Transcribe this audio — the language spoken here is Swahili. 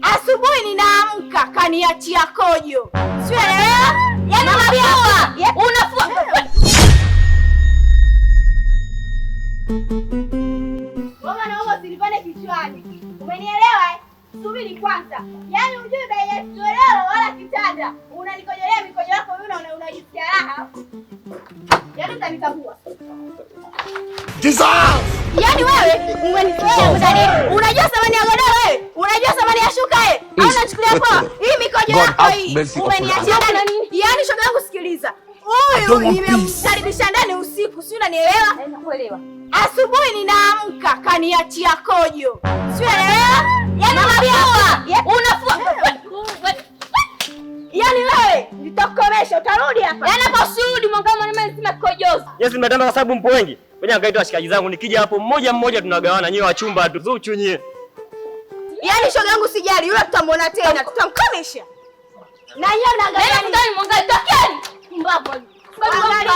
Asubuhi ninaamka kaniachia kojo. Sio elewa? Yaani unafua. Unafua. Mama naomba usinipande kichwani. Umenielewa eh? Subiri kwanza. Yaani hujui bei ya godoro wala kitanda. Unanikojolea mikojo yako wewe na unajisikia raha. Yaani utanitambua. Jesus! Yaani wewe umenizoea mtani. Unajua thamani ya godoro wewe? Unajua thamani ya shuka wewe? Au unachukulia poa? Hii mikojo God yako have hii. mercy upon Umeniachia us. ndani. Yaani shoga yangu sikiliza. I Huyu don't want peace. nimemkaribisha ndani usiku, si unanielewa? Nakuelewa. Asubuhi ninaamka kaniachia kojo. Si unaelewa? Yaani unafua. Unafua. Yaani wewe nitakukomesha, utarudi hapa. Yaani hapa usirudi mwangamu mwanaume mzima kikojozi. Yes, mnatamba kwa sababu mpo wengi. Ngoja nikaita washikaji zangu, nikija hapo mmoja mmoja tunagawana, nyewe wachumba tu Zuchu nyie. Yaani shoga yangu sijali, yule tutamuona tena, tutamkomesha. Na yeye mnaangalia Yaani nini? mtani mwangalie tokeni. Pumbavu. Angalia.